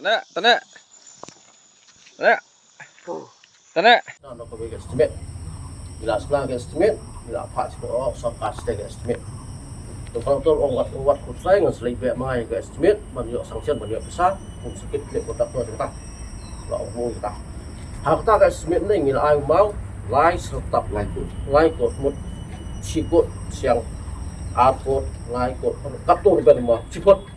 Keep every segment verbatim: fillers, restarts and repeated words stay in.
Tane, tane. Tane. Tane. Na, na, ka estimate. Ila sla ka estimate, ila pa sila, oh, sa ka sila ka estimate. To ka to ong wat, ong wat ku sai ngan sila be mai ka estimate, ban ïoh sanction, ban ïoh pisa, pun sakit le kontraktor kita. La ong kita. Ha kata ka estimate ne ngi la ai mau, lai sertap. Lai kot. Lai kot mut. Shi kot siang. Ar kot, lai kot. Kato ben ma. Shi kot.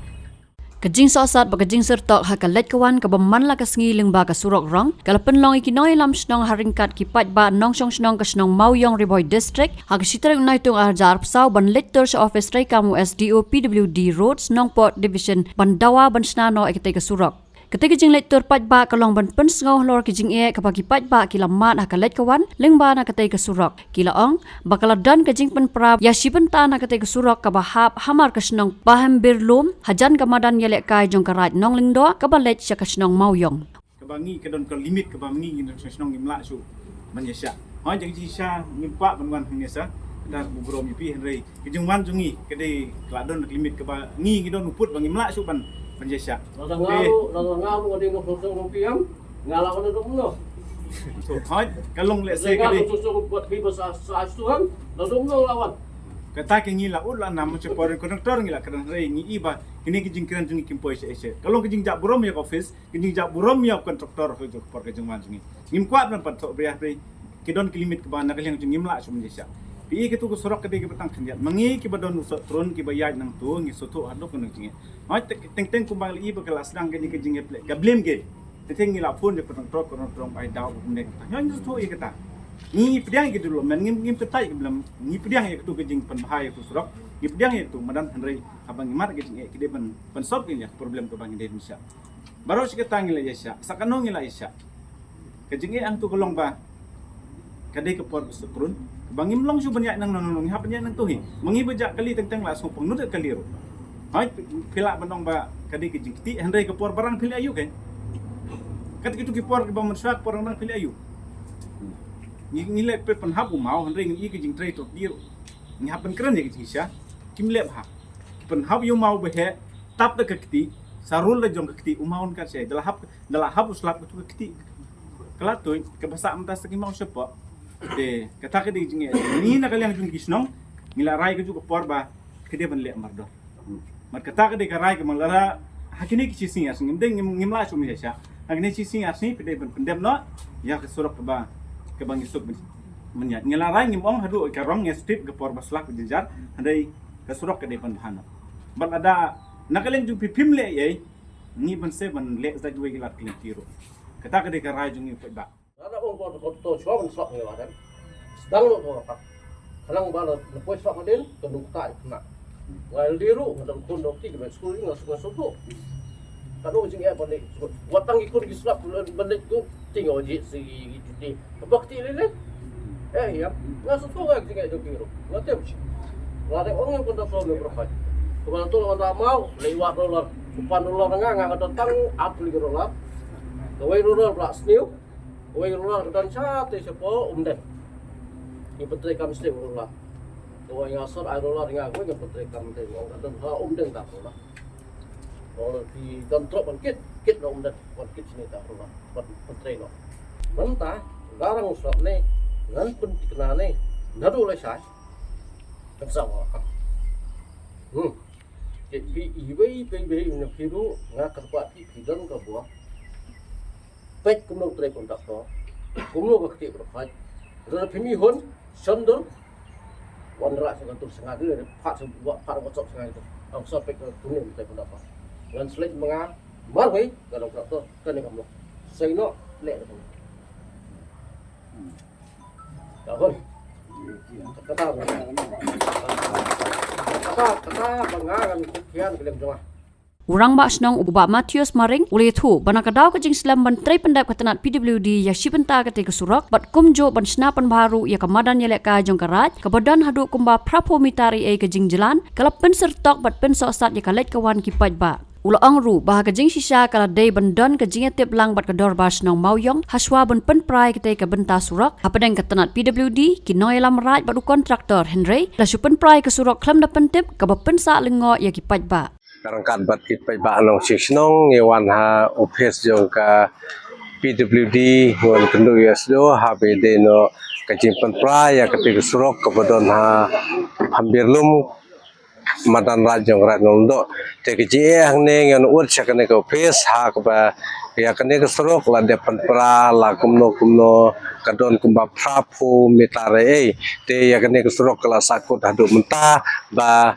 Ka jingsohsat bad ka jingsyrtok ha ka leit ka wan kaba man la ka sngi lyngba ka surok rong, ka la pynlong ïa ki nongïalam shnong ha ryngkat ki paidbah nongshong shnong ka shnong Mawïong, Ri Bhoi District, ha ka shi tarik u Naitung ar hajar arphew saw ban leit tur sha office treikam u S D O P W D Roads, Nongpoh Division, ban dawa ban shna noh ïa katei ka surok. Katei ka jingleit tur paidbah ka long ban pynsngew halor ki jingeh kaba ki paidbah ki la mad ha ka leit ka wan lyngba na katei ka surok. Ki la ong ba ka la don ka jingpynpra ïa shi bynta na katei ka surok kaba hap hamar ka shnong Pahembirlum, hajan ka madan ïalehkai jong ka Raid Nonglyngdoh kaba leit sha ka shnong Mawïong. Kaba ngi ka don ka limit kaba ngi ngi nongshong shnong ngim lah shuh ban ïa shah. Hooid, ka jingshisha ngim kwah ban wan hangne sa. Ka da u burom ïa phi, hynrei ka jingwan jong ngi ka dei ka la don ka limit kaba ngi ngi don u pud ba ngim lah shuh ban, ban ïa shah. Lada nga ruh, lada nga ruh nga dei nongshong shnong jong phi, em, nga la wan na dong noh. So, hooid, ka long lehse ka dei. Nongshong shnong bad phi ba sa, sa shuh, em, na dong noh la wan. Kata ka ngi la ud la nam, sha por kontraktor ngi la kren, hynrei ngi i ba kine ki jingkren jong ngi kim poi sha sha. Ka long ka jingjah burom ïa ka office, ka jingjah burom ïa u kontraktor ha ka por ka jingwan jong ngi. Ngim kwah ban pat thoh bria, hynrei ki don ki limit kaba na ka liang jong ngi ngim lah shuh ban ïa shah. Phi i katu ka surok ka dei kaba tang khyndiat. Ma ngi kiba don u sohtrun kiba ïaid nangtu ngi sngewthuh haduh ka nang jingeh. Hooid, teng teng kumba la i ba ka la sdang kane ka jingeh pyrshah, ka blame game. Teng teng ngi la phone ïa ka kontraktor, kontraktor bai daw ba kumne kata. Hooid, ngi sngewthuh ïa kata. Ngi pdiang ïa ka development, ngim, ngim kyntait ïa ka blame, ngi pdiang ïa katu ka jingpynbha ïa katu surok. Ngi pdiang ïa katu madan, hynrei haba ngi mad ka jingeh ki dei ban, ban solve ïa ka problem kaba ngi dei ban shah. Baroh shi katta ngi la ïa shah, sa kano ngi la ïa shah. Ka jingeh hangtu ka long ba ka dei ka por ba sohtrun, ba ngim long shuh ban ïaid nang nang nang, ngi hap ban ïaid nangtu hi. Ma ngi ba jah kali teng teng la sngewpang nud kali ruh. Hooid, phi lah ban ong ba ka dei ka jingkti, hynrei ka por ba rang phi leh aïu kein. Kat kitu ki por ba mynshuwa ka por ba rang phi leh aïu. Ngi, ngi leh pynhap u maw, hynrei ngi i ka jingtrei to di ruh. Ngi hap ban kren ïa ka jingshisha. Kim leh bha. Ki pynhap ïa u maw ba heh, tap da ka kti, sa rul da jong ka kti, u maw un kat shai, da la hap, da la hap u slap katu ka kti. Ka la tuid, kaba sah mynta sa ki maw shapoh. Te kata ka dei jingeh. Ngi na ka liang jong ki shnong ngi la rai kajuh ka por ba ka dei ban leh mardor. Mat kata ka dei ka rai ka mang la ra ha kine ki shi sngi ar sngi, ngim dei, ngim, ngim lah shuh ban ïa shah. Ha kine shi sngi ar sngi ka dei ban pyndep noh ïa ka surok kaba, kaba ngi suk ban, ban ïaid. Ngi la rai, ngim ong haduh ka rong ngi step ka por ba slap ka jynjar, hynrei ka surok ka dei ban bha noh. Bad lada na ka liang jong phi phim leh ei ei, ngi ban sa ban leh sa kiwei ki lad ki lynti ruh. Kata ka dei ka rai jong ngi paidbah. Lada ong ko to, to shuwa ban sop ngi la dang. Sdang lo ko ka. Khnang ba la, la poi sop hadien, ka nukta i khna. Nga ldi ruh, nga dang khun dok ti, ka ben skul nga suk, nga suk tu. Ka dong jingeh ban leh. Wat tang i khun ki slap ban leh tu, ti nga wajib si i juti. Ka bak ti leh leh. Eh, ïa. Nga suk tu nga jingeh jong ki ruh. Nga tem shi. Lada ong nga pun dak sop ngi berkhot. Ka ban tu la wan da mau, leh wat dollar. Supan dollar nga, nga ka datang, ap leh dollar. Kawei dollar bla sniew. Wei rular ka don sha te shapoh Umden. Ngi pyntrei kam sha te rular. Ka wei nga sor ai rular nga wei nga pyntrei kam te mo ka don ha Umden ta rular. Ol ki don trok ban kit, kit na Umden, ban kit sini ta rular, ban pyntrei no. Mynta, garang sop ne, ngan pyntikna ne, nadu le shai. Kan sa wa ka. Hmm. Te phi iwei, phi iwei, na phi ru, nga kyrpad phi, phi don ka bor. Peit kumno trei kontraktor, kumno ka kti berkhot. Lada phi mih hun, shon dur, wan rah sha ka tur sha nga, lada phat sha wa, phat WhatsApp sha nga. Ang sa peit ka kumno trei kontraktor. Ngan select ma nga, marwei, ka kontraktor, kane ka mlok. Sei noh, leh ka mlok. Ka hun. Kata, kata, kata, ba nga ngan kut khian ka lem jong nga. U Rangbah Shnong u Bah Mathius Maring u la ïathuh ba na ka daw ka jingslem ban trei pyndep ka tnat P W D ïa shi bynta katei ka surok bad kumjuh ban shna pynbha ruh ïa ka madan ïalehkai jong ka Raid kaba don haduh kumba phraphew mitar ei ei ka jingjlan, ka la pynsyrtok bad pynsohsat ïa ka leit ka wan ki paidbah. U la ong ruh ba ha ka jingshisha ka la dei ban don ka jingïatip lang bad ka Dorbar Shnong Mawïong hashwa ban pynpra ïa katei ka bynta surok hapdeng ka tnat P W D, ki nongïalam Raid bad u kontraktor, hynrei la shu pynpra ïa ka surok khlem da pyntip, kaba pynsah lyngngoh ïa ki paidbah. Ryngkat bad ki paidbah nongshong shnong ngi wan ha office jong ka P W D, ngi wan kynduh ïa u S D O haba ïadei noh ka jingpynpra ïa kata ka surok kaba don ha Phambirlum, madan Raid jong Raid Nongdoh. Te ka jingeh hangne ngi wan ud sha kane ka office ha kaba ïa kane ka surok la dep pynpra la kumno kumno, ka don kumba phra phew meter ei ei. Te ïa kane ka surok ka la sahkut haduh mynta ba,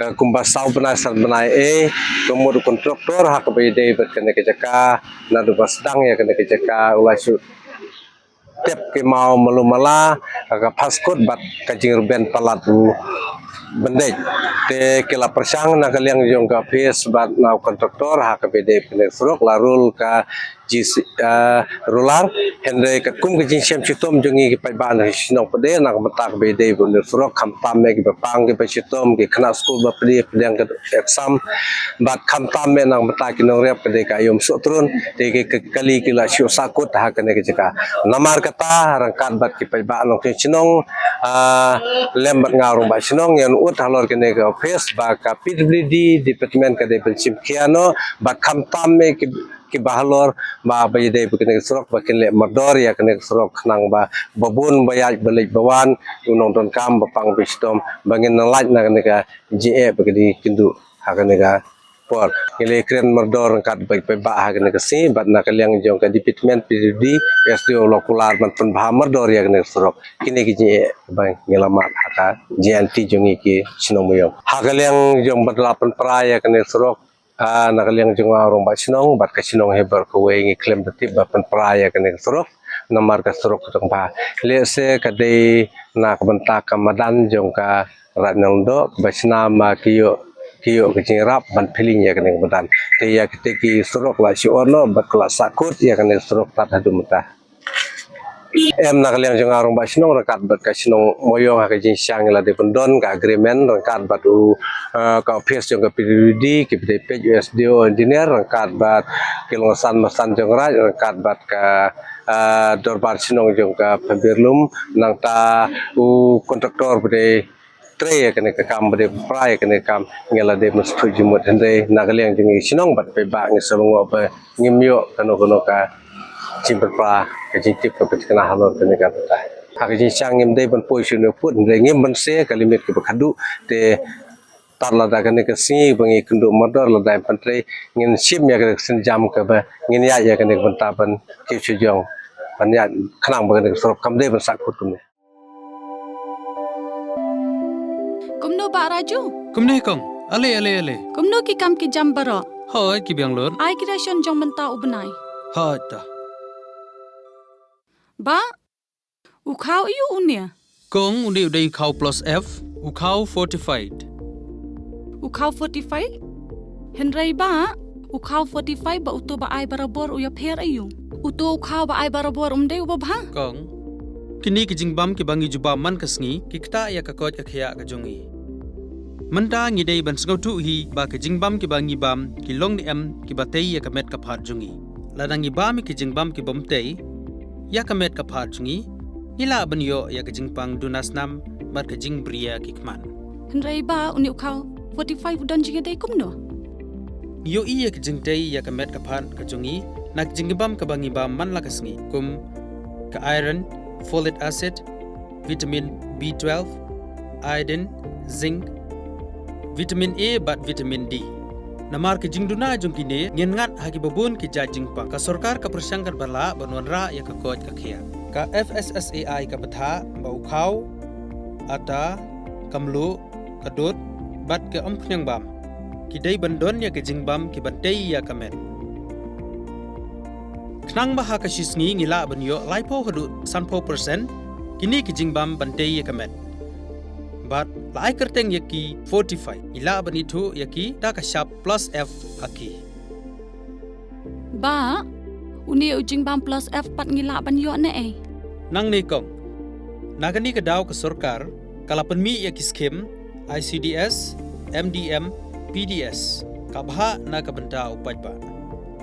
eh, kumba saw bnai san bnai ei, ka mut u kontraktor ha kaba ïadei bad kane ka jaka, naduh ba sdang ïa kane ka jaka u la shu tep ki maw malu mala, ka phaskut bad ka jingrben palat u bendej. Te ki la pyrshang na ka liang jong ka office bad na u kontraktor ha kaba ïadei bad kane ka surok, la rul ka G C, eh, ruler, hynrei katkum ka jingshem shitom jong ngi ki paidbah nongshong shnong pat de, na ka bynta kaba ïadei bad kane ka surok, khamtam eh kiba pang kiba shitom, ki khynnah skul ba pdiang pdiang ka exam, bad khamtam eh na ka bynta ki nongrep ka dei ka aïom sohtrun, te ki, ki kali ki la shu sahkut ha kane ka jaka. Namar kata ryngkat bad ki paidbah nongshong shnong, ah, lem bad nga u Rangbah Shnong ngi wan ud halor kane ka office ba ka P W D department ka dei ban shim khia noh, bad khamtam eh ki, kiba halor ba, ba ïadei bad kane ka surok ba kin leh mardor ïa kane ka surok khnang ba, ba bun ba ïaid ba leit ba wan, u nongdonkam ba pang ba shitom, ba ngin nang lait na kane ka jingeh ba ka dei kynduh ha kane ka por. Ngi la kren mardor ryngkat bad ki paidbah ha kane ka sngi, bad na ka liang jong ka department P W D, S D O la kular ban pynbha mardor ïa kane ka surok. Kine ki jingeh ba ngi la mad ha ka jingïaid lynti jong ngi ki shnong Mawïong. Ha ka liang jong ban la pynpra ïa kane ka surok, ah, na ka liang jong nga u Rangbah Shnong bad ka shnong hi baroh kawei ngi khlem da tip ba pynpra ïa kane ka surok. Namar ka surok ka dang bha. Lehse ka dei na ka bynta ka madan jong ka Raid Nongdoh, ba shna ma ki ïoh, ki ïoh ka jingïarap ban pyllieng ïa kane ka madan. Te ïa kata ki surok la shu ot noh bad ka la sahkut ïa kane ka surok tad haduh mynta. Em, na ka liang jong nga u Rangbah Shnong ryngkat bad ka shnong Mawïong ha ka jingshang ngi la dei ban don ka agreement ryngkat bad u, eh, ka office jong ka P W D, kiba dei peit u S D O engineer ryngkat bad ki longsan masan jong Raid ryngkat bad ka, eh, dorbar shnong jong ka Phambirlum, nangta u kontraktor ba dei trei ïa kane ka kam, ba dei pynpra ïa kane ka kam, ngi la dei ban sngewthuh jingmut, hynrei na ka liang jong ngi shnong bad paidbah ngi sngewbha ba ngim ïoh kano kano ka jingpynpra, ka jingtip kaba thikna halor kane ka bynta. Ha ka jingshang ngim dei ban poi shuh ne pud, hynrei ngim banse ka limit kaba khadduh, te tad lada kane ka sngi ba ngi kynduh mardor lada ym pyntrei, ngin shim ïa kane ka sienjam kaba ngin ïaid ïa kane ka bynta ban kiew shajrong, ban ïaid khnang ba kane ka surok kam dei ban sahkut kumne. Kumno Bah Raju? Kumne kong, ale ale ale. Kumno ki kam ki jam baroh? Hooid, ki biang lut. Ai ki ration jong mynta u bnai. Hooid ta. Bah, u khaw aiu une? Kong, une u dei u khaw plus F, u khaw fortified. U khaw fortified? Hynrei bah, u khaw fortified bad uto ba ai barabor u ïapher aiu? Uto u khaw ba ai barabor um dei uba bha? Kong, kine ki jingbam kiba ngi jubab man ka sngi ki ktah ïa ka koit ka khiah ka jong ngi. Mynta ngi dei ban sngewthuh hi ba ki jingbam kiba ngi bam ki long ne em kiba tei ïa ka met ka phad jong ngi. Lada ngi bam ïa ki jingbam kibym tei ïa ka met ka phad jong ngi, ngi lah ban ïoh ïa ka jingpang duna snam bad ka jingbriew ki khmat. Hynrei bah, une u khaw fortified u don jingïadei kumno? Ngi ïohi ïa ka jingtei ïa ka met ka phad ka jong ngi na ka jingbam kaba ngi bam man la ka sngi, kum ka iron, folic acid, vitamin B twelve, iodine, zinc, vitamin A bad vitamin D. Namar ka jingduna jong kine, ngin ngat ha kiba bun ki jait jingpang. Ka sorkar ka pyrshang katba lah ban wanrah ïa ka koit ka khiah. Ka F S S A I ka bthah ba u khaw, ata, ka mluh, ka dud bad ka umphniang bam ki dei ban don ïa ki jingbam kiban tei ïa ka met. Khnang ba ha ka shi sngi ngi lah ban ïoh laiphew haduh sanphew percent kine ki jingbam ban tei ïa ka met. Bad la ai kyrteng ïa ki fortified, ngi lah ban ithuh ïa ki da ka shap plus F ha ki. Bah, une u jingbam plus F pat ngi lah ban ïoh ne ei? Nangne kong, na kane ka daw ka sorkar ka la pynmih ïa ki skim I C D S, M D M, P D S, ka bhah na ka bynta u paidbah.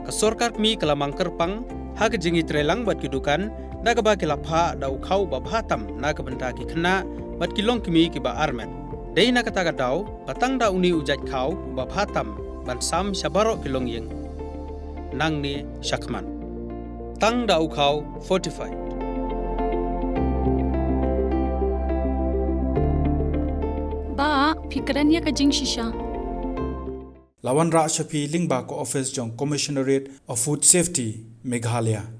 Ka sorkar kmie ka la mang kyrpang ha ka jingïatreilang bad ki dukan da kaba ki la phah da u khaw uba bha tam na ka bynta ki khynnah bad ki longkmie kiba armet. Dei na kata ka daw ba tang da une u jait khaw uba bha tam ban sam sha baroh ki longïing nangne shakhmat. Tang da u khaw fortified. Ba, phi kren ïa ka jingshisha. La wanrah sha phi lyngba ka office jong Commissionerate of Food Safety, Meghalaya.